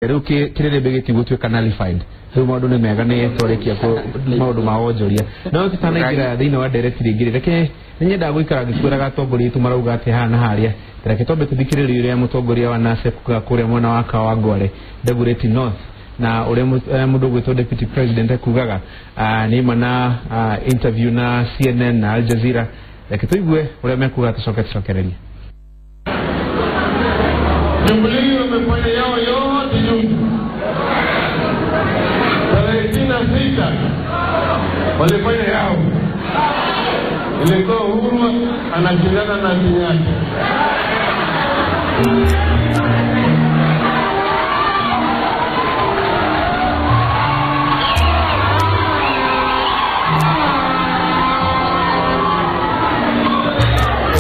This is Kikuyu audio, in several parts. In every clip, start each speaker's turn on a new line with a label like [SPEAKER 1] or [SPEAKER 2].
[SPEAKER 1] Rĩu kĩrĩrĩmbĩ gĩtigũtuĩka nullified. Rĩu maũndũ nĩ mega, nĩ twarĩkia maũndũ ma wonjoria, no tũtanaingĩra thĩinĩ wa ndereti rĩngĩ rĩ, reke nĩ nyendaga gũikara ngĩkwĩraga atongoria aitũ marauga atĩ haha na harĩa. Reke twambe tũthikĩrĩrie ũrĩa mũtongoria wa NASA ekugaga kũrĩa mwena wa Kawangware, Dagoretti North, na ũrĩa mũndũ ũgwĩtwo deputy president ekugaga. Nĩ ma na interview na CNN na Al Jazeera. Reke tũigue ũrĩa mekuga, tũcoke tũcokererie.
[SPEAKER 2] Jubilee wamefanya yao yote juzi, tarehe 26 walifanya yao, ilikuwa Uhuru anashindana na Kenyatta.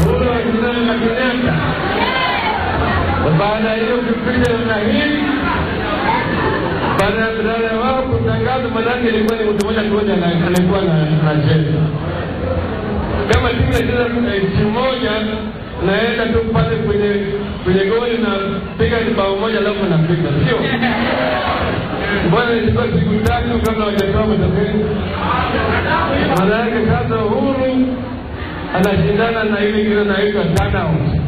[SPEAKER 2] Uhuru anashindana na Kenyatta. Na baada ya hiyo kipindi namna hii, baada ya wao kutangaza, manake ilikuwa ni mtu mmoja mmoja alikuwa anacheza. Kama timu inacheza timu moja, naenda tu pale kwenye goli na piga bao moja, alafu napiga, sio? Mbona ilikuwa siku 3 kabla hawajatoa matokeo? Maana yake sasa Uhuru anashindana na ile ingine inaitwa turnout.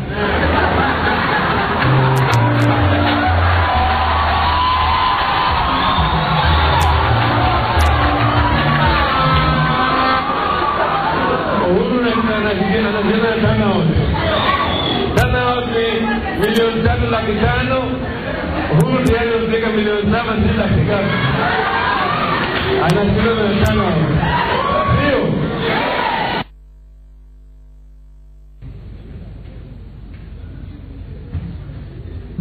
[SPEAKER 2] Uhuru anashindana na turnout. Turnout ni 3,500,000. Uhuru tayari amefika 7,000,000, si laki ngapi? Anashindana na turnout. Sio?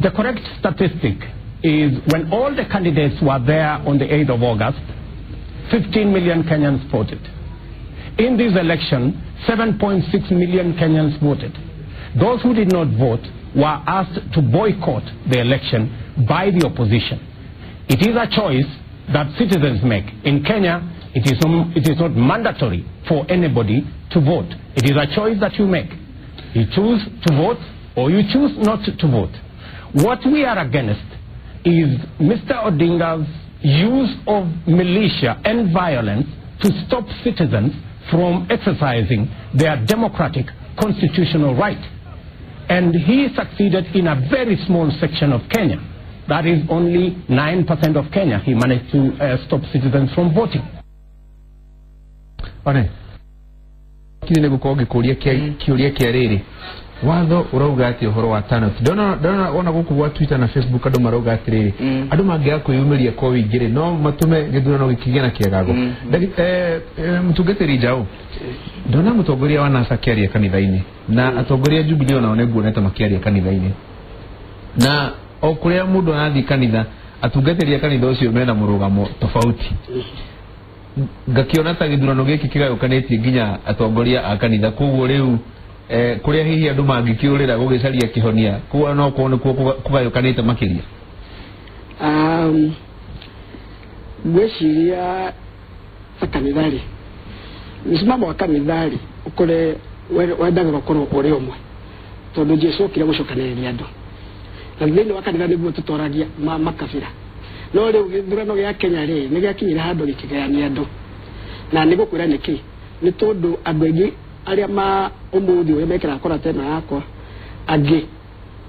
[SPEAKER 3] The correct statistic is when all the candidates were there on the 8th of August, 15 million Kenyans voted. In this election, 7.6 million Kenyans voted. Those who did not vote were asked to boycott the election by the opposition. It is a choice that citizens make. In Kenya, it is not mandatory for anybody to vote. It is a choice that you make. You choose to vote or you choose not to vote. What we are against is Mr. Odinga's use of militia and violence to stop citizens from exercising their democratic constitutional right. And he succeeded in a very small section of Kenya. That is only 9% of Kenya. He managed to stop citizens from voting.
[SPEAKER 1] One kini nĩ gũkorwo ngĩkũria kĩũria kĩa rĩrĩ, watho ũrauga atĩ ũhoro wa turnout? Ndona ona gũkũ gwa Twitter na Facebook andũ marauga atĩrĩrĩ, andũ mangĩaga kwĩyumĩria kwa wĩingĩ rĩ, no matũme gĩthurano gĩkĩgĩe na kĩagago. Mũtungatĩri Njaũ, ndona mũtongoria wa NASA akĩaria kanitha-inĩ, na atongoria a Jubilee onao nĩ nguonete makĩaria kanitha-inĩ, na o kũrĩa mũndũ arathiĩ kanitha, atungatĩri a kanitha ũcio mena mũrũgamo tofauti. Ngakĩona ta gĩthurano gĩkĩ kĩgayũkanĩtie nginya atongoria a kanitha, koguo rĩu kũrĩa hihi andũ mangĩkĩũrĩra gũgĩcaria kĩhonia, koguo no korwo nĩkuo kũgayũkanĩte makĩria.
[SPEAKER 4] Ngwĩciria ta kanitha rĩ, mũsimamo wa kanitha rĩ, ũkore wendagĩrwo ũkorwo ũrĩ ũmwe, tondũ Jesũ okire gũcokanĩrĩria andũ, na thĩinĩ wa kanitha nĩguo tũtoragia makabira. No rĩu gĩthurano gĩa Kenya rĩ, nĩ gĩakinyire handũ gĩkĩgayania andũ, na nĩ gũkwĩra nĩkĩ, nĩ tondũ andũ aingĩ arĩa ma ũmũthĩ ũrĩa mekĩraga kora ta ĩno yakwa, angĩ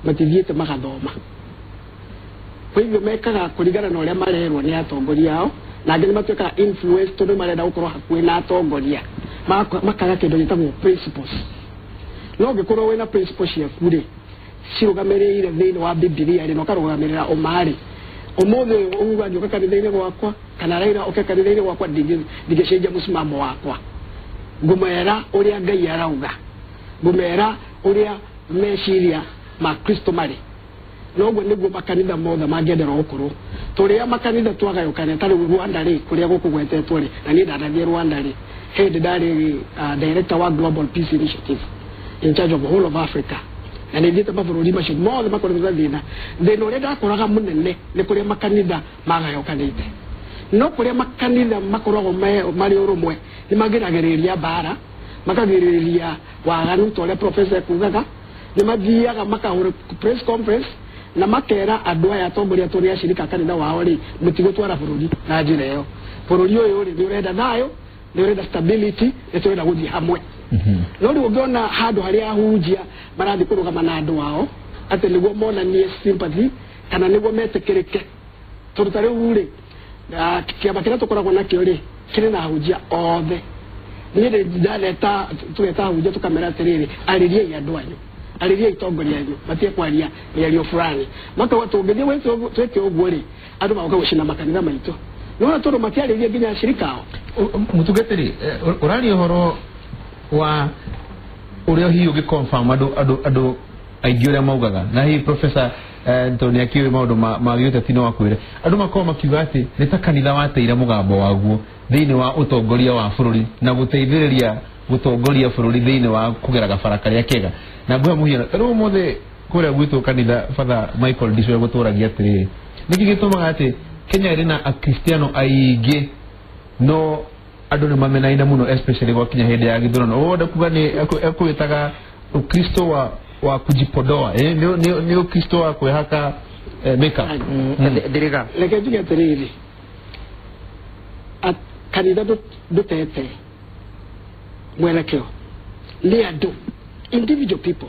[SPEAKER 4] matithiĩte magathoma, kwa hivyo mekaga kũringana na ũrĩa marerwo nĩ atongoria ao, na angĩ nĩ matuĩkaga influence tondũ marenda gũkorwo hakuhĩ na atongoria, makaga kĩndũ gĩtagwo principles. No ũngĩkorwo wĩna principles ciaku rĩ, cirũgamĩrĩire thĩinĩ wa Bibilia rĩ, na ũkarũgamĩrĩra ũma rĩ, ũmũthĩ ũyũ Uhuru angĩũka kanitha-inĩ gwakwa kana Raila oke kanitha-inĩ gwakwa, ndingĩcenjia mũsimamo wakwa. Ngũmera ũrĩa Ngai arauga, ngũmera ũrĩa meciria ma Kristo marĩ. Noguo nĩguo makanitha mothe mangĩenderwo gũkorwo. Tũrĩa makanitha twagayũkana, ta rĩu Rwanda rĩ, kũrĩa gũkũgwetetwo rĩ, na niĩ ndanathiĩ Rwanda rĩ, hĩndĩ ndarĩ director wa Global Peace Initiative in charge of the whole of Africa, na nĩ thiĩte mabũrũri macio mothe makoretwo na thĩna. Thĩna ũrĩa ndakoraga mũnene nĩ kũrĩa makanitha magayũkanĩte, no kũrĩa makanitha makoragwo marĩ ũrũmwe nĩ magiragĩrĩria mbara, makagirĩrĩria waganu ta ũrĩa professor ekugaga, nĩ mathiaga makahũra press conference. Na makera andũ aya atongoria tũrĩ acirika kanitha wao rĩ mũtigũtwara bũrũri na njĩra ĩyo. Bũrũri ũyũ rĩ nĩ ũrenda thayũ, nĩ ũrenda stability, nĩ tũrenda gũthiĩ hamwe. No rĩu ũngĩona handũ harĩa ahunjia marathiĩ kũrũgama na andũ ao atĩ nĩguo monanie sympathy kana nĩguo metĩkĩrĩke, tondũ ta rĩu rĩ kĩama kĩrĩa tũkoragwo nakĩo rĩ kĩrĩ na ahunjia othe. Niĩ ndareta tũgeta ahunjia tũkamera atĩrĩrĩ, arĩriai andũ anyu, arĩriai itongoria anyu, matige kwaria mĩario fulani. Makauga tũngĩthiĩ twĩke ũguo rĩ andũ magoka gũcina makanitha maitũ. Nĩwona tondũ matiarĩrie nginya acirika ao.
[SPEAKER 1] Mũtungatĩri, ũraria ũhoro wa ũrĩa hihi ũngĩ confirm andũ aingĩ ũrĩa maugaga, na hihi professor tondũ nĩ akĩũĩ maũndũ ma gĩũteti no akwĩre. Andũ makoragwo makiuga atĩ nĩ ta kanitha wateire mũgambo waguo thĩinĩ wa ũtongoria wa bũrũri na gũteithĩrĩria gũtongoria bũrũri thĩinĩ wa kũgera gabara karĩa kega. Na nguhe mũhiano, ta rĩu ũmũthĩ kũrĩa gwitũ kanitha Father Michael Ndicũ egũtũragia atĩrĩrĩ, nĩkĩ gĩtũmaga atĩ Kenya ĩrĩ na akristiano aingĩ no andũ nĩ mamenaine mũno especially gwakinya hĩndĩ ya gĩthurano. Ũũ kuga nĩ ekwĩtaga Ukristo wa kujipodoa, nĩ Ukristo wa kwĩhaka makeup.
[SPEAKER 5] Ndĩrĩga
[SPEAKER 4] reke njuge atĩrĩrĩ, kanitha ndũtete mwerekeo, nĩ andũ individual people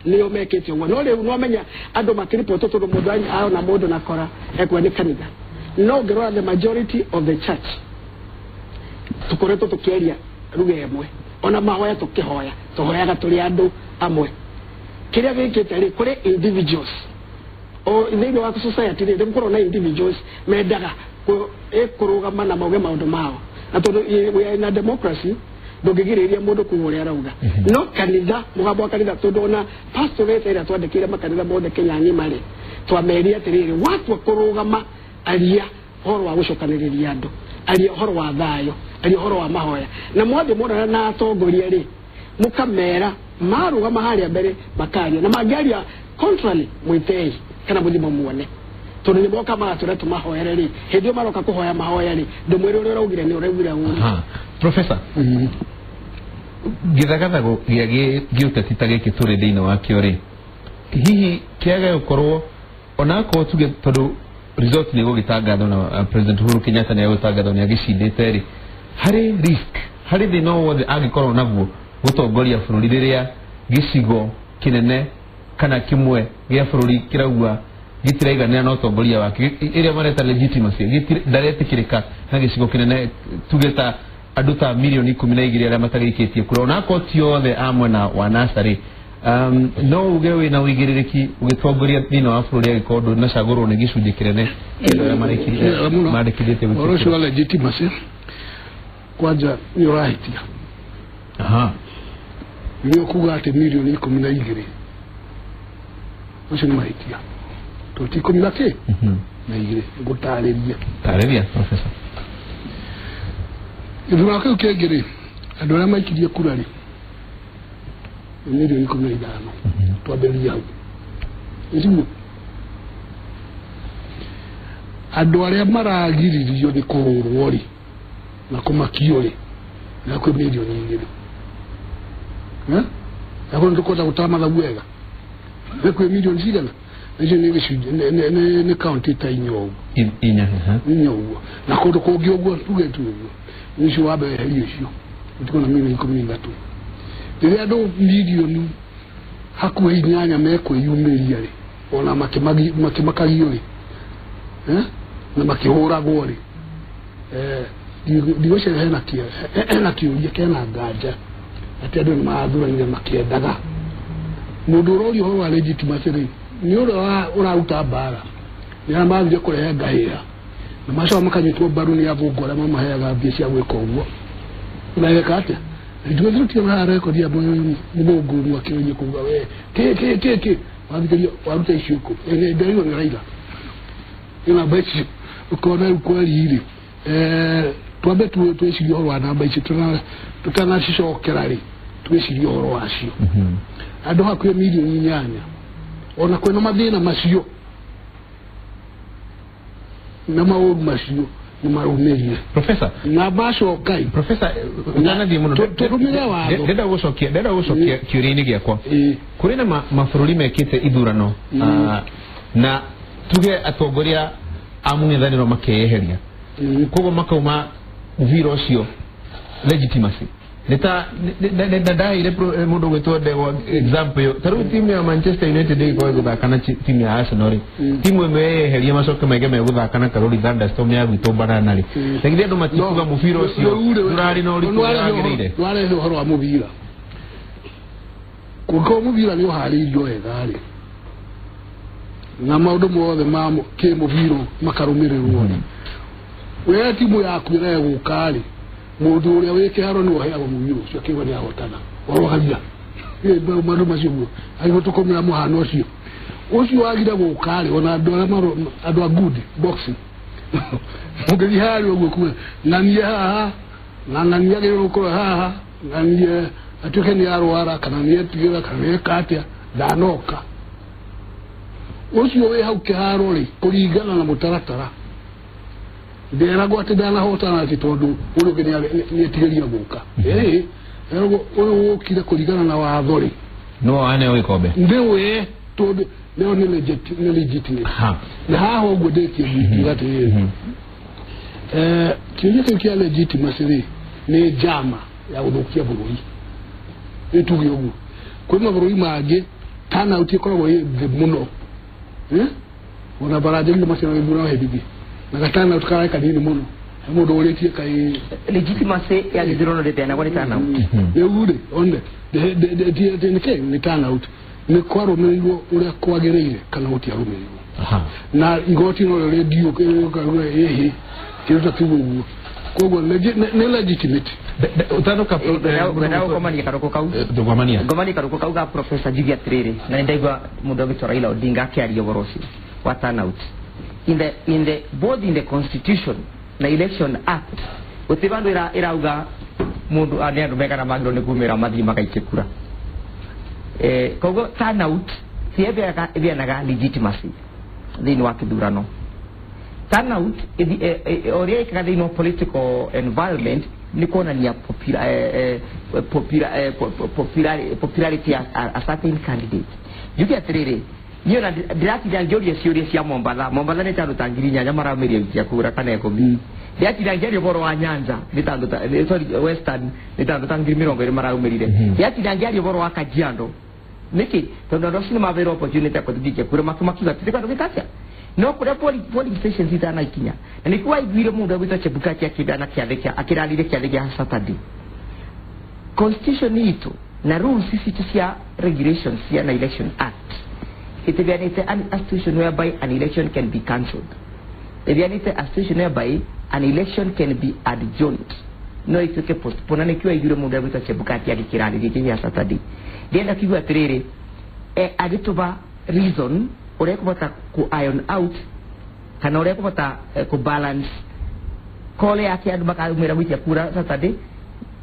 [SPEAKER 4] nĩo mekĩte ũguo. No rĩu nomenya andũ makĩripotwo tondũ mũndũ aona mũndũ na kora ekwa nĩ kanitha. No ũngĩrora the majority of the church tũkoretwo tũkĩaria ruga ĩmwe, ona mahoya tũkĩhoya tũhoyaga tũrĩ andũ amwe. Kĩrĩa gĩkĩte rĩ kũrĩ individuals o thĩinĩ wa society rĩ nĩgũkorwo na individuals mendaga kũrũgama na mauge maũndũ mao, na tondũ we are in a democracy ndũngĩgirĩrĩria mũndũ kuga ũrĩa arauga. No kanitha, mũgambo wa kanitha, tondũ ona pastorate ĩrĩa twandĩkĩire makanitha mothe Kenya ng'ima rĩ twamerire atĩrĩrĩ, watua kũrũgama aria ũhoro wa gũcokanĩrĩria andũ, aria ũhoro wa thayũ, aria ũhoro wa mahoya. Na mwathiĩ mwonana na atongoria rĩ mũkamera marũgama harĩa mbere makaria, na mangĩaria contrary mwĩtei kana mũthiĩ mũmuone, tondũ nĩ moka magatwĩra tũmahoere rĩ, hĩndĩ ĩyo maroka kũhoya mahoya rĩ ndũmwĩre ũrĩa ũraugire nĩ ũraugire ũru.
[SPEAKER 1] Professor, gĩthagathago gĩa gĩũteti ta gĩkĩ tũrĩ thĩinĩ wakĩo rĩ, hihi kĩage gũkorwo onakorwo tuge tondũ result nĩ gũgĩtangathwo na President Uhuru Kenyatta nĩ egũtangathwo nĩ agĩcindĩte rĩ, harĩ risk, harĩ thĩna o wothe angĩkorwo naguo gũtongoria bũrũri rĩrĩa gĩcigo kĩnene kana kĩmwe gĩa bũrũri kĩraugua gĩtiraiganĩra na ũtongoria wake, ĩrĩa mareta legitimacy, ndaretĩkĩrĩka na gĩcigo kĩnene tuge ta andũ ta milioni 12 arĩa matagĩikĩtie kura, onakorwo ti othe a mwena wa NASA rĩ, no uge wĩna ũigĩrĩrĩki ũgĩtongoria thĩinĩ wa bũrũri angĩkorwo ndũnacagũrwo nĩ gĩcunjĩ kĩnene kĩa arĩa marĩkithĩtie
[SPEAKER 6] ũhoro ũcio wa legitimacy kwanja nĩ ũrahĩtia. Nĩ ũkuga atĩ milioni 12 ũcio nĩ mahĩtia, tondũ ti ikũmi na kĩ na igĩrĩ. Ngũtarĩria.
[SPEAKER 1] Tarĩria professor.
[SPEAKER 6] Gĩthurano kĩu kĩngĩ rĩ, andũ arĩa maikirie kura rĩ nĩ milioni 15, twambĩrĩrie hau. Ĩtiguo andũ arĩa maragiririo nĩ kũhũrwo rĩ na kũmakio rĩ nĩ hakuhĩ milioni 2. Akorwo nĩ tũkũhota gũtara mathabu wega, nĩ hakuhĩ milioni cigana? Icio nĩ gĩcunjĩ nĩ kaunti ta inya ũguo, inya ũguo, na kũndũ kũngĩ ũguo tuge tu ũguo. Ũcio wambe weherie ũcio ũtigwo na milioni 13. Rĩrĩa andũ milioni hakuhĩ 8 mekwĩyumĩria rĩ, ona makĩmakagio rĩ na makĩhũragwo rĩ, ndigwĩciria hena kĩũria kena nganja atĩ andũ nĩ marathuranire makĩendaga. Mũndũ ũroria ũhoro wa legitimacy rĩ nĩ ũrĩa ũraruta mbara, nĩ arĩa mathire kũrehe ngahĩha na macoka makanyitwo mbaru nĩ athũngũ arĩa mamaheaga mbia cia gwĩka ũguo. Na ĩgeka atĩa? Ndigwĩciria haha rekondi ya mũthũngũ ũmwe akĩgeria kuga we kĩ kĩ kĩ kĩ wathikĩria waruta icio kũ nderirwo nĩ Raila nĩ namba icio ũkona rĩu kweri rĩ twambe twĩcirie ũhoro wa namba icio tũtanacicokera rĩ twĩcirie ũhoro wacio. Andũ hakuhĩ milioni 8 ona kwĩna mathĩna macio na maũru macio nĩ marumĩrire.
[SPEAKER 1] Professor
[SPEAKER 6] na macokai
[SPEAKER 1] Professor ndanathiĩ mũno
[SPEAKER 6] tũrũmĩre watho.
[SPEAKER 1] Ndĩrenda gũcokia kĩũria-inĩ gĩakwa. Kũrĩ na mabũrũri mekĩte ithurano na tuge atongoria a mũng'ethanĩro makeyeheria, koguo makauma mũbira ũcio legitimacy. Nita ndaheire mũndũ gwĩtwo Ndegwa example ĩyo. Ta rĩu timu ya Manchester United ĩgĩkorwo ĩgũthaka na timu ya Arsenal rĩ, timu ĩmwe yeherie macoke maige megũthaka na Karori Thunderstorm ya gwitũ Banana rĩ, na githĩ andũ matikuga mũbira ũcio ndũrarĩ na ũritũ ũrĩa wagĩrĩire?
[SPEAKER 6] Nĩwarehe ũhoro wa mũbira. Kũngĩkorwo mũbira nĩ ũharĩirio wega rĩ, na maũndũ mothe ma kĩmũbira makarũmĩrĩrwo rĩ, we timu yaku ĩrĩa ĩgũka rĩ, mũndũ ũrĩa wĩ kĩharo nĩwe ũheagwo mũbira ũcio akĩigua nĩ ahotana orohagia maũndũ macio guo agĩrĩirwo tũkũmĩra mũhano ũcio ũcio wagire gũka rĩ, ona andũ arĩa andũ a good boxing mũngĩthiĩ harĩa ũguo kuga ng'anie haha na ng'anie agĩrĩirwo gũkorwo haha, ng'anie atuĩke nĩ arwara kana nĩ etigĩra kana nĩ eka atĩa, ndanoka. Ũcio wĩ hau kĩharo rĩ, kũringana na mũtaratara nderagwo atĩ ndanahotana atĩ tondũ ũrĩa ũngĩ nĩetigĩria gũka. Eragwo ũyũ wũkire kũringana na watho rĩ,
[SPEAKER 1] no aneo gĩkombe
[SPEAKER 6] nĩwe tondũ nĩo nĩ legitimate. Na haha ũguo ndĩkie ngiuga atĩrĩrĩ, kĩũria kĩu kĩa legitimacy rĩ nĩ njama ya gũthũkia bũrũri. Nĩ tuge ũguo kwĩ mabũrũri mangĩ turnout ĩkoragwo ĩ thĩ mũno, ona baranja macio gĩthurano hĩndĩ na gatana tukarare kanini muno mũndũ ũrĩtie kai
[SPEAKER 5] legitimacy ya gĩthurano ndĩteanagwo nĩ turnout.
[SPEAKER 6] Rĩu rĩ one nĩkĩ nĩ turnout nĩ kwarũmĩrĩirwo ũrĩa kwagĩrĩire kana gũtiarũmĩrĩirwo, na igoti no rĩo rĩngiũka ĩhĩ kĩndũ ta kĩu ũguo, koguo nĩ legitimate.
[SPEAKER 1] Utanoka
[SPEAKER 5] ngwenda gũkomania karũkũ kau
[SPEAKER 1] ngomania
[SPEAKER 5] ngomania karũkũ kau ga Professor njuge atĩrĩrĩ, na nĩndaigua mũndũ agĩtwo Raila Odinga akĩaria ũhoro ũcio wa turnout. In the both in the constitution na election act gũtirĩ vandũ ĩrauga mũndũ nĩ andũ megana magĩrĩirwo nĩ kumĩra mathiĩ magaikie kura. Koguo turnout ti ĩheanaga legitimacy thĩinĩ wa kĩthurano. Turnout ũrĩa ĩkaga thĩinĩ wa political environment nĩ kuonania popularity ya a certain candidate. Njuge atĩrĩrĩ, niĩ ona ndĩratinda ngĩũria ciũria cia Mombatha. Mombatha nĩ ta andũ ta 8,000 maramĩria gũikia kura kana 10. Ndĩratinda ngĩaria ũhoro wa Nyanza nĩ ta andũ ta sorry Western nĩ ta andũ ta 20,000 maraumĩrire. Ndĩratinda ngĩaria ũhoro wa Kajiado. Nĩkĩ? Tondũ andũ acio nĩ maheirwo opportunity ya gũthiĩ gũikia kura makiuga tũtikwenda gwĩka atĩa. No kũrĩa polling stations itanaikinya. Na nĩkuo waiguire mũndũ agwĩtwo Chebukati akĩndana kĩathĩ kĩa akĩrarire kĩathĩ gĩa Saturday. Constitution itũ na rules citũ cia regulations cia na Election Act itiganite a situation whereby an election can be cancelled. Itiganite a situation whereby an election can be adjourned. No ituke postpone. Na nikiwa igure mundu agwitwo Chebukati agikirarĩria kĩa Saturday. Ndienda kiuga atĩrĩrĩ, agĩtũba reason ũrĩa kũbota ku iron out kana ũrĩa kũbota ku balance kole yake andũ makarumĩra gũikia kura Saturday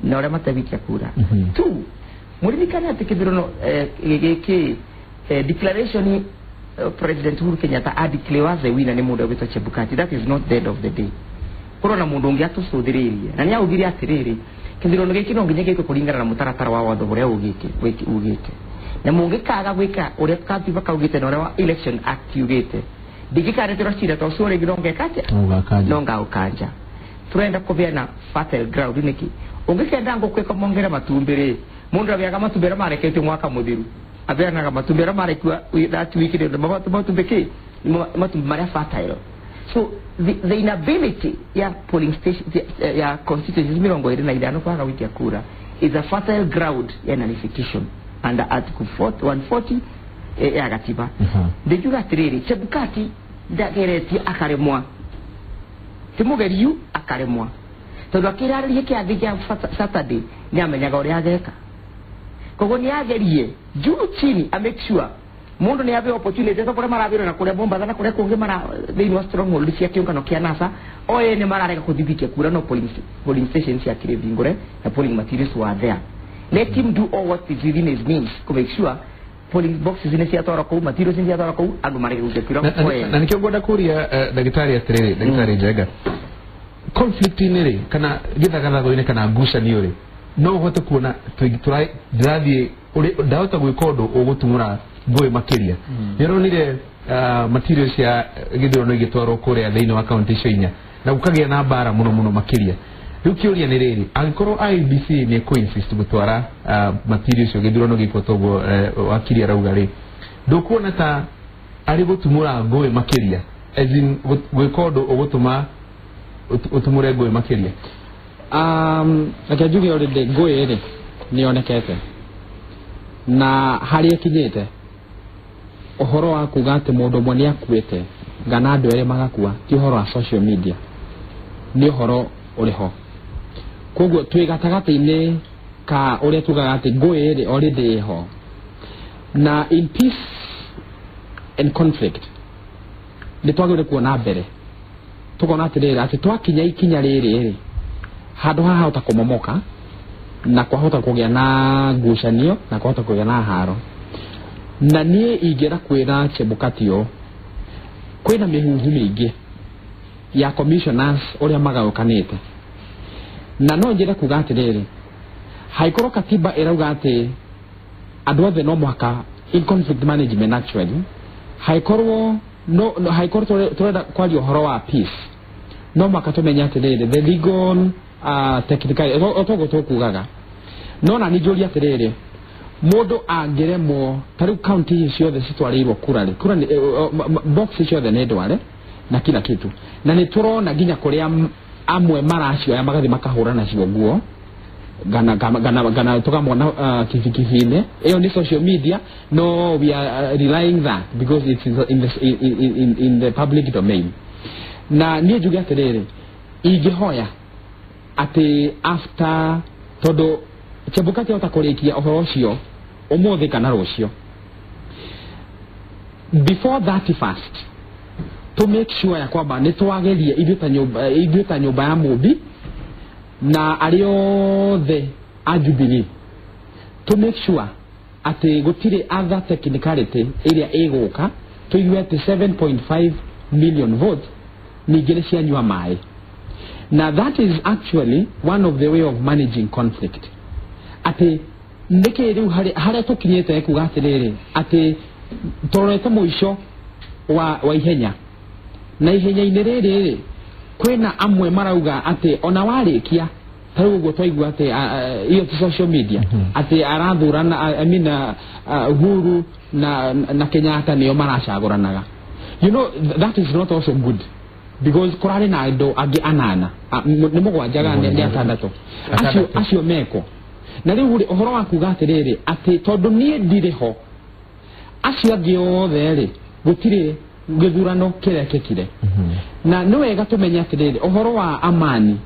[SPEAKER 5] na ũrĩa mategũikia kura. Two, mũririkane atĩ kĩthurano gĩkĩ declaration President Uhuru Kenyatta a declare the winner nĩ mũndũ ũgwĩtwo Chebukati. That is not the end of the day. Kũrona na mũndũ ũngĩ atũcũthĩrĩirie na nĩ augire atĩrĩrĩ, kĩthurano gĩkĩ no nginya gĩkwe kũringana na mũtaratara wa watho ũrĩa ugĩte, na mũngĩkaga gwĩka ũrĩa katiba kaugĩte na ũrĩa wa Election Act yugĩte, ndingĩkareterwo cira ta ũcio rĩngĩ no ngeka atĩa? No ngaũkanja. Tũrenda kũgĩa na fertile ground nĩkĩ? Ũngĩkenda ngũkũ ĩkomongere matumbĩ rĩ, mũndũ agĩaga matumbĩ arĩa mareketio mwaka mũthiru, abeanaga matumbĩ arĩa marekua that week nĩ matumbĩ kĩ? Matumbĩ marĩa fertile. So the inability ya polling station ya constituencies 25 kwaga gũikia kura is a fertile ground ya nullification under article 140 ya gatiba. Ndingiuga atĩrĩrĩ, Chebukati ndageretie akaremwa, ti mũgeriu akaremwa, tondũ akĩrarĩria kĩathĩ kĩa Saturday nĩamenyaga ũrĩa ageka, koguo nĩagerie juu chini a make sure mundu nĩ abe opportunity to kũrĩa marabĩrwo na kũrĩa Mombatha na kũrĩa kũngĩ mara thĩinĩ wa stronghold cia kĩũngano kĩa NASA oye nĩ mararega kũthithikia kura, no polling stations cia Kĩrĩthingũre na polling materials were there. Let him do all what is within his means to make sure polling boxes nĩ ciatwarwo kũu, materials nĩ ciatwarwo kũu, andũ marege gũikia kura.
[SPEAKER 1] Na nĩkĩo ngwenda kũria ndagĩtarĩ atĩrĩrĩ, ndagĩtarĩ Njenga, Conflict-inĩ rĩ, kana gĩthagathago-inĩ kana ngucanio rĩ, no ũhote kuona ndĩrathiĩ ndahota gwĩka ũndũ ũgũtumũra ngũĩ makĩria. Nĩ ũronire material cia gĩthurano igĩtwarwo kũrĩa thĩinĩ wa kaunti icio inya na gũkagĩa na mbara mũno mũno makĩria. Rĩu kĩũria nĩ rĩrĩ, angĩkorwo IEBC nĩ ĩkũ-insist gũtwara material icio gĩthurano gĩkwo toguo wakiri arauga rĩ, ndũkuona ta arĩ gũtumũra ngũĩ makĩria, as in gwĩka ũndũ ũgũtũma ũtumũre ngũĩ makĩria?
[SPEAKER 7] Reke njuge already ngũĩ rĩ nĩ yonekete na harĩa ĩkinyĩte. Ũhoro wa kuga atĩ mũndũ ũmwe nĩ akuĩte ngana andũ erĩ magakua ti ũhoro wa social media, nĩ ũhoro ũrĩ ho. Koguo twĩ gatagatĩ-inĩ ka ũrĩa tugaga atĩ ngũĩ rĩ already ĩho, na in peace and conflict nĩ twagĩrĩire kuona mbere tukona atĩrĩrĩ atĩ twakinya ikinya rĩrĩ rĩ, handũ haha hahota kũmomoka na kwahota kũgĩa na ngucanio na kwahota kũgĩa na haro. Na niĩ ingĩenda kwĩra Chebukati ũũ, kwĩna mĩhuhu mĩingĩ ya commissioners ũrĩa magayũkanĩte, na no njĩre kuga atĩrĩrĩ, haikorwo katiba ĩrauga atĩ andũ othe no mũhaka in conflict management actually, haikorwo no haikorwo tũrenda kwaria ũhoro wa peace, no mũhaka tũmenye atĩrĩrĩ the legal technical otoguo tũkugaga. No na nĩ njũrie atĩrĩrĩ, mũndũ angĩremwo ta rĩu kaunti ici ciothe citwarĩirwo kura rĩ, kura box ciothe nĩ ndware na kila kitu, na nĩ tũrona nginya kũrĩa amwe maracioya magathiĩ makahũra nacio nguo gana gana gana tukamona kibikibi-inĩ. Ĩyo nĩ social media, no we are relying that because it's in the public domain. Na niĩ njuge atĩrĩrĩ, ingĩhoya atĩ after, tondũ Chebukati ahota kũrĩkia ũhoro ũcio ũmũthĩ kana rũciũ, before 31st to make sure ya kwamba nĩ twageria ithuĩ ta nyũmba ya Mũmbi na arĩa othe a Jubilee, to make sure atĩ gũtirĩ other technicality ĩrĩa ĩgũka tũigue atĩ 7.5 million votes ningĩ nĩ cianyua maĩ. Na that is actually one of the way of managing conflict, atĩ nĩkĩ rĩu harĩa tũkinyĩte kuga atĩrĩrĩ atĩ tũrorete mũico wa ihenya, na ihenya-inĩ rĩrĩ rĩ kwĩna amwe marauga atĩ ona warĩkia ta rĩu ũguo twaigua atĩ iyo ti social media atĩ arathurana, I mean, Uhuru na Kenyatta nĩo maracagũranaga. You know, that is not also good because kũrarĩ na andũ angĩ anana, nĩ mũgwanja nĩ atandatũ acio meko. Na rĩu rĩ ũhoro wa kuga atĩrĩrĩ atĩ tondũ niĩ ndirĩ ho, acio angĩ othe rĩ gũtirĩ gĩthurano kĩrekĩkire. Na nĩ wega tũmenye atĩrĩrĩ ũhoro wa amani,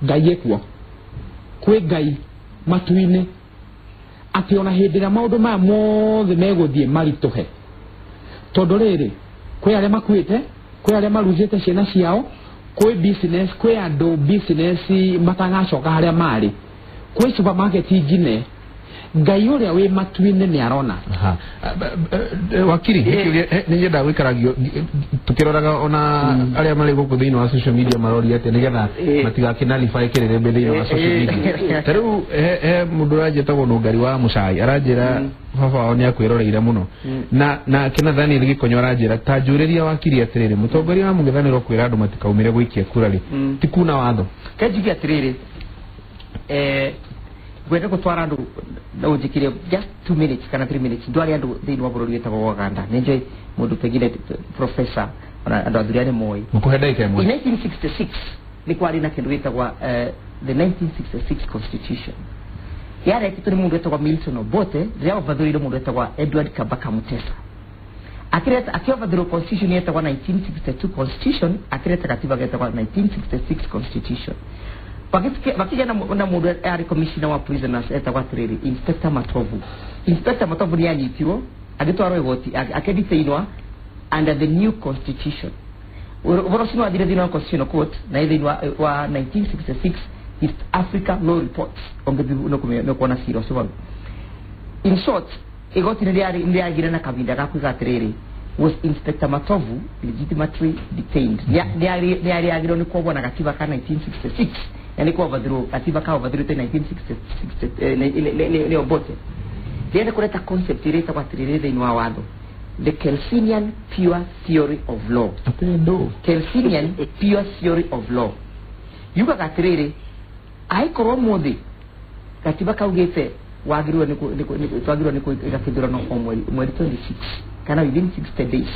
[SPEAKER 7] Ngai ekuo, kwĩ Ngai matu-inĩ, atĩ ona hĩndĩ ĩrĩa maũndũ maya mothe megũthiĩ maritũhe, tondũ rĩrĩ kwĩ arĩa makuĩte, kwĩ arĩa maruzĩte ciana ciao, kwĩ business, kwĩ andũ business matagacoka harĩa marĩ, kwĩ supermarket njine, Ngai ũrĩa wĩ matu-inĩ nĩ arona.
[SPEAKER 1] Wakiri, nĩ nyendaga gũikaragio tukĩroraga ona arĩa marĩ gũkũ thĩinĩ wa social media maroria atĩ nĩgetha matigakĩnalify kĩrĩrĩmbĩ thĩinĩ wa social media. Ta rĩu he mũndũ ũranjĩtagwo Nũngari wa Mũcai aranjĩra baba wao nĩ akwĩroreire mũno, na kĩna Daniel Gĩkonyo aranjĩra ta njũrĩria wakiri atĩrĩrĩ, mũtongoria wa mũng'ethanĩro kwĩra andũ matikaumĩre gũikia kura rĩ, ti kuna watho?
[SPEAKER 5] Kenjuge atĩrĩrĩ, ngwenda gũtwara andũ na ũnjĩkire just 2 minutes kana 3 minutes ndware andũ thĩinĩ wa bũrũri wĩtagwo Uganda. Nĩ njũĩ mũndũ pengine professor ona andũ athuri arĩa moĩ.
[SPEAKER 1] Mũkũhe ndagĩka ĩmwe.
[SPEAKER 5] In 1966 nĩ kwarĩ na kĩndũ gĩtagwa the 1966 constitution yarekĩtwo nĩ mũndũ wĩtagwo Milton Obote rĩrĩa obathũire mũndũ wĩtagwa Edward Kabaka Mutesa. Akĩreta akĩobathũrwo constitution yetagwa 1962 constitution, akĩreta katiba getagwa 1966 constitution. Wakija na mũndũ arĩ commissioner wa prisoners etagwa atĩrĩrĩ Inspector Matovu. Inspector Matovu nĩ anyitirwo agĩtwarwo igoti akĩdetainwa under the new constitution. Ũhoro ũcio nĩ wathire thĩinĩ wa constitutional court na thĩinĩ wa 1966 East Africa Law Reports ũngĩthiĩ nĩũkuona cira ũcio wau. In short, igoti nĩ rĩagire na kahinda ga kuiga atĩrĩrĩ Was Inspector Matovu legitimately detained? Nĩ arĩagĩrwo nĩ kuohwo na gatiba ka 1966 na nĩ kuovathirwo gatiba ka overthirwo 1966 nĩ Obote. Ndĩrenda kũreta concept ĩrĩa ĩtagwo atĩrĩrĩ thĩinĩ wa watho, the Kelsenian pure theory of law. Kelsenian pure theory of law yugaga atĩrĩrĩ, angĩkorwo mũthĩ gatiba kaugĩte wagĩrĩirwo twagĩrĩirwo nĩ gwĩka kĩthurano o mweri 26 kana within 60 days,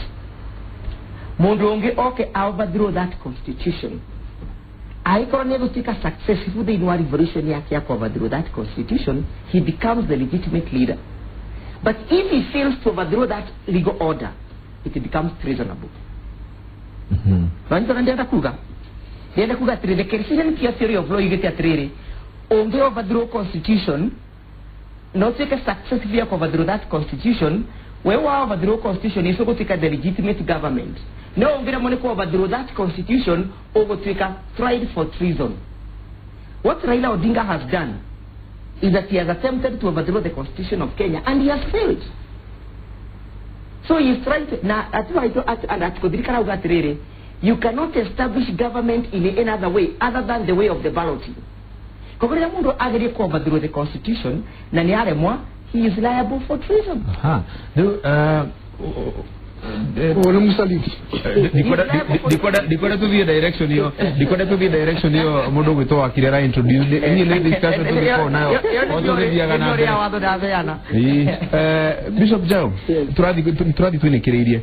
[SPEAKER 5] mũndũ ũngĩ oke overthrow that constitution, angĩkorwo nĩ egũtuĩka successful thĩinĩ wa revolution yake ya overthrow that constitution, he becomes the legitimate leader. But if he fails to overthrow that legal order, it becomes treasonable. Nĩ ndĩrenda kuga atĩrĩrĩ, the Kelsenian pure theory of law yugĩte atĩrĩrĩ, ũngĩ overthrow constitution na ũtuĩke successful ya overthrow that constitution, we wa overthrow constitution icio gũtuĩka the legitimate government. No ũngĩremwo nĩ kũ overthrow that constitution, ũgũtuĩka tried for treason. What Raila Odinga has done is that he has attempted to overthrow the constitution of Kenya and he has failed. So he is trying to, na and Article 3 karauga atĩrĩrĩ, you cannot establish government in any other way other than the way of the balloting. Koguo rĩrĩa mũndũ agerie kũ overthrow the constitution na nĩ aremwa, he is liable for treason.
[SPEAKER 1] Ndikwenda tuthiĩ direction ĩyo, ndikwenda tuthiĩ direction ĩyo mũndũ ũgwĩtwo wakiri ara introduce niĩ nĩ discussion tũgĩkorwo nayo o tũgĩthiaga na mbere. Bishop Jao, tũrathiĩ twĩnĩkĩrĩirie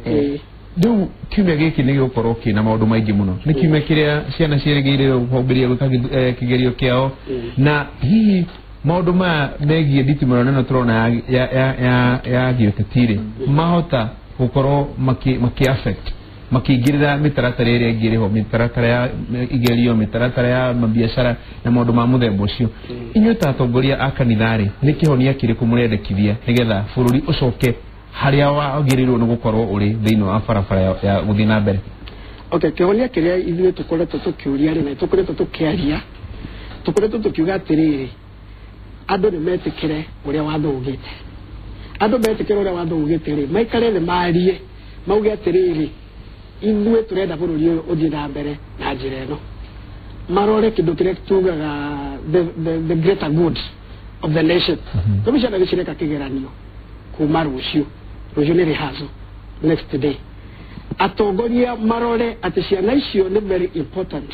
[SPEAKER 1] rĩu kiumia gĩkĩ nĩ gĩgũkorwo kĩna maũndũ maingĩ mũno. Nĩ kiumia kĩrĩa ciana ciĩrĩgĩrĩire kwambĩrĩria gwĩka kĩgerio kĩao, na hihi maũndũ maya megiĩ nditimũrano ĩno tũrona ya gĩũteti rĩ, mahota gũkorwo maki affect makĩingĩrĩra mĩtaratara ĩrĩa ĩngĩ ĩrĩho, mĩtaratara ya igerio, mĩtaratara ya mabiacara na maũndũ ma mũthemba ũcio. Inyuĩ ta atongoria a kanitha rĩ, nĩ kĩhonia kĩrĩkũ mũrendekithia nĩgetha bũrũri ũcoke harĩa wagĩrĩirwo nĩ gũkorwo ũrĩ thĩinĩ wa barabara ya gũthiĩ na mbere?
[SPEAKER 4] Okay, kĩhonia kĩrĩa ithuĩ tũkoretwo tũkĩũria rĩ, na tũkoretwo tũkĩaria, tũkoretwo tũkiuga atĩrĩrĩ, andũ nĩ metĩkĩre ũrĩa watho ugĩte. Andũ metĩkĩre ũrĩa watho ugĩte rĩ, maikare thĩ marie, mauge atĩrĩrĩ, ithuĩ tũrenda bũrũri ũyũ ũthiĩ na mbere na njĩra ĩno. Marore kĩndũ kĩrĩa tugaga the greater good of the nation. Tondũ ciana nĩ cireka kĩgeranio kuma rũciũ, rũciũ nĩ rehearsal next day. Atongoria marore atĩ ciana icio nĩ very important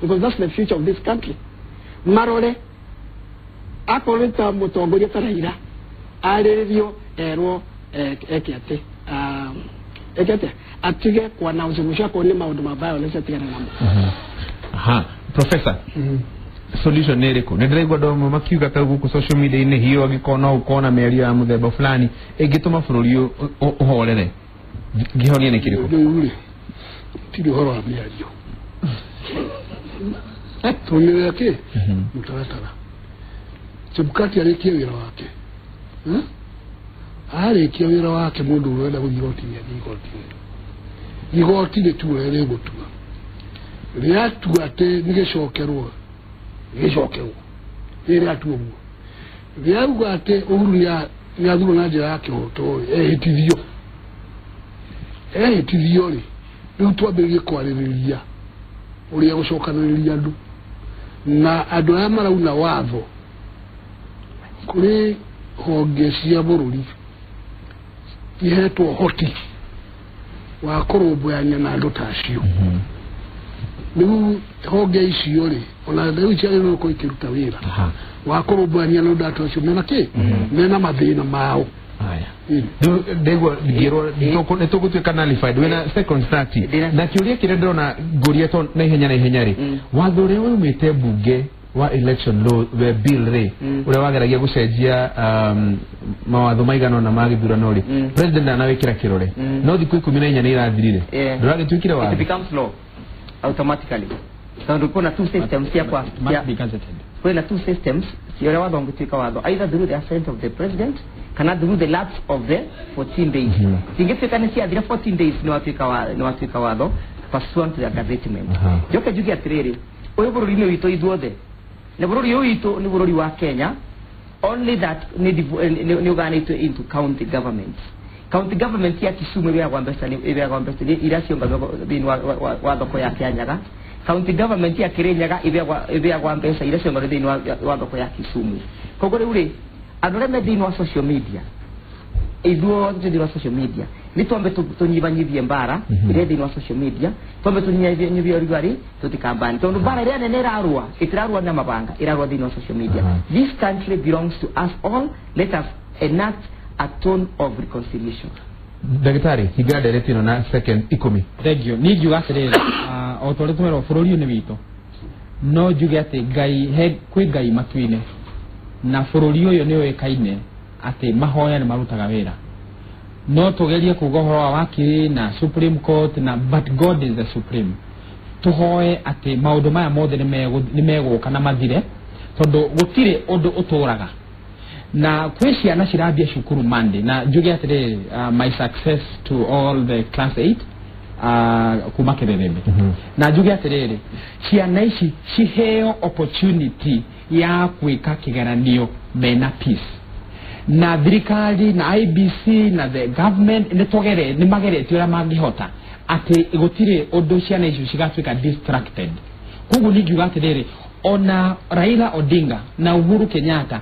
[SPEAKER 4] because that's the future of this country. Marore akorwo nĩ ta mũtongoria ta Raila arĩrĩrio erwo eke atĩ eke atĩa atige kwannounce mũico akorwo nĩ maũndũ ma violence atigane namo.
[SPEAKER 1] Aha, Professor, solution nĩ ĩrĩkũ? Nĩ ndĩraigua andũ amwe makiuga ta gũkũ social media-inĩ hiyo angĩkorwo no ũkorwo na mĩario ya mũthemba fulani ĩngĩtũma bũrũri ũhorere, kĩhonia nĩ kĩrĩkũ?
[SPEAKER 6] Rĩu rĩ, tirĩ ũhoro wa mĩario, tũmĩrĩre kĩ mũtaratara. Chebukati arĩkie wĩra wake, arĩkia wĩra wake, mũndũ ũrenda gũthiĩ igoti-inĩ athiĩ igoti-inĩ. Igoti rĩtue ũrĩa rĩgũtua, rĩatua atĩ nĩ gĩcokerwo, gĩcokerwo rĩ rĩatua ũguo, rĩauga atĩ Uhuru nĩ athurwo na njĩra ya kĩhoto rĩ, ehĩtithio ehĩtithio rĩ, rĩu twambĩrĩrie kwarĩrĩria ũrĩa gũcokanĩrĩria andũ na andũ arĩa marauna watho kũrĩ honge cia bũrũri ihetwo ũhoti wa kũrũmbũyania na andũ ta acio. Rĩu honge icio rĩ, ona rĩu ciagĩrĩirwo gũkorwo ikĩruta wĩra wa kũrũmbũyania na andũ ta acio mena kĩ, mena mathĩna mao.
[SPEAKER 1] Ndĩgua ngĩrwo nĩ tũgũtuĩka nullified wĩna second 30 na kĩũria kĩrĩa ndĩrona ngũria to na ihenya na ihenya rĩ, watho ũrĩa waumĩte mbunge wa election law we bill rĩ, ũrĩa wageragia gũcenjia mawatho maigana ũna ma gĩthurano rĩ, president ndanawĩkĩra kĩrore, no thikũ 14 nĩ irathirire, ndũragĩtuĩkire watho.
[SPEAKER 5] It becomes law automatically tondũ kuna two systems cia kwa kwĩna two systems cia ũrĩa watho ũngĩtuĩka watho, either through the assent of the president kana through the lapse of the 14 days. Cingĩtuĩka nĩ ciathira 14 days nĩ watuĩka watho pursuant to the gazettement. Njoke njuge atĩrĩrĩ, ũyũ bũrũri-inĩ witũ ithuothe, nĩ bũrũri ũyũ witũ nĩ bũrũri wa Kenya, only that nĩ ũganĩtio into county governments. County government ya Kisumu ĩheagwo mbeca ĩheagwo mbeca iria ciũnganagwo thĩinĩ wa thoko ya Kianyaga. County government ya Kirinyaga ĩheagwo mbeca iria ciũnganagwo thĩinĩ wa thoko ya Kisumu. Koguo rĩu rĩ, andũ arĩa me thĩinĩ wa social media, ithuothe thĩinĩ wa social media, nĩ twambe tũnyibanyibie mbara ĩrĩa thĩinĩ wa social media, twambe tũnyibanyibie rugarĩ, tũtikambane, tondũ mbara ĩrĩa nene ĩrarũa ĩtirarũa na mabanga, ĩrarũa thĩinĩ wa social media. This country belongs to us all. Let us enact a tone of reconciliation.
[SPEAKER 1] Ndagĩtarĩ, hinga ndereti ĩno na second 10.
[SPEAKER 7] Thank you. Niĩ ngiuga atĩrĩrĩ, o ta ũrĩa twerwo bũrũri ũyũ nĩ witũ, no njuge atĩ Ngai he kwĩ Ngai matu-inĩ, na bũrũri ũyũ nĩ ũĩkaine atĩ mahoya nĩ marutaga wĩra. No tũgerie kuga ũhoro wa wakiri na Supreme Court na, but God is the supreme. Tũhoe atĩ maũndũ maya mothe nĩ megũka na mathire, tondũ gũtirĩ ũndũ ũtũraga. Na kwĩ ciana cirambia cukuru Monday, na njuge atĩrĩrĩ, my success to all the class 8 kuma Kĩrĩrĩmbĩ. Na njuge atĩrĩrĩ, ciana ici ciheo opportunity ya gwĩka kĩgeranio mena peace. Na thirikari na IBC na the government nĩ tũgere nĩ mageretie ũrĩa mangĩhota atĩ gũtirĩ ũndũ ciana icio cigatuĩka distracted. Koguo ningiuga atĩrĩrĩ, ona Raila Odinga na Uhuru Kenyatta,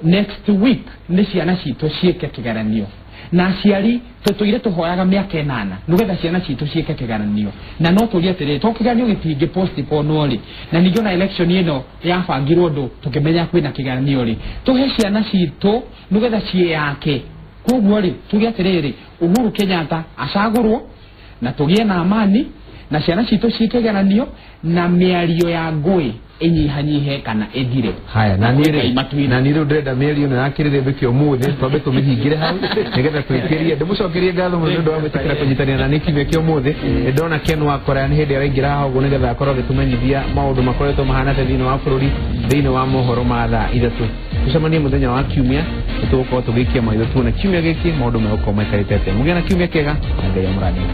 [SPEAKER 7] next week nĩ ciana citũ ciĩke kĩgeranio, na aciari tũtũire tũhoyaga mĩaka 8 nĩgetha ciana citũ ciĩke kĩgeranio. Na no tũrie atĩrĩrĩ, to kĩgeranio gĩtingĩ postpone rĩ, na ningĩ ona election ĩno yabangirwo ũndũ tũkĩmenya kwĩna kĩgeranio rĩ, tũhe ciana citũ nĩgetha ciĩyake. Koguo rĩ, tuge atĩrĩrĩ, Uhuru Kenyatta acagũrwo na tũgĩe na amani, na ciana citũ ciĩke kĩgeranio, na mĩario ya ngũĩ ĩnyihanyihe kana ĩthire.
[SPEAKER 1] Haya, na niĩ
[SPEAKER 7] Ngai
[SPEAKER 1] rĩ,
[SPEAKER 7] matu-inĩ.
[SPEAKER 1] Na niĩ rĩu ndĩrenda mĩario ĩno ya kĩrĩrĩmbĩ kĩa ũmũthĩ twambe tũmĩhingĩre hau nĩgetha twĩkĩrie. Ndĩmũcokerie ngatho mũno nĩ ũndũ wa gwĩtĩkĩra kũnyitanĩra na niĩ kiumia kĩa ũmũthĩ. Nĩ ndona Ken Wakora nĩ hĩndĩ araingĩra haha ũguo nĩgetha akorwo agĩtũmenyithia maũndũ makoretwo mahana atĩa thĩinĩ wa bũrũri thĩinĩ wa mohoro ma thaa 3. Tũcemanie mũthenya wa kiumia, nĩ tũgũkorwo tũgĩikia maitho tuone kiumia gĩkĩ maũndũ megũkorwo maikarĩte atĩa. Mũgĩe na kiumia kĩega na Ngai amũrathime.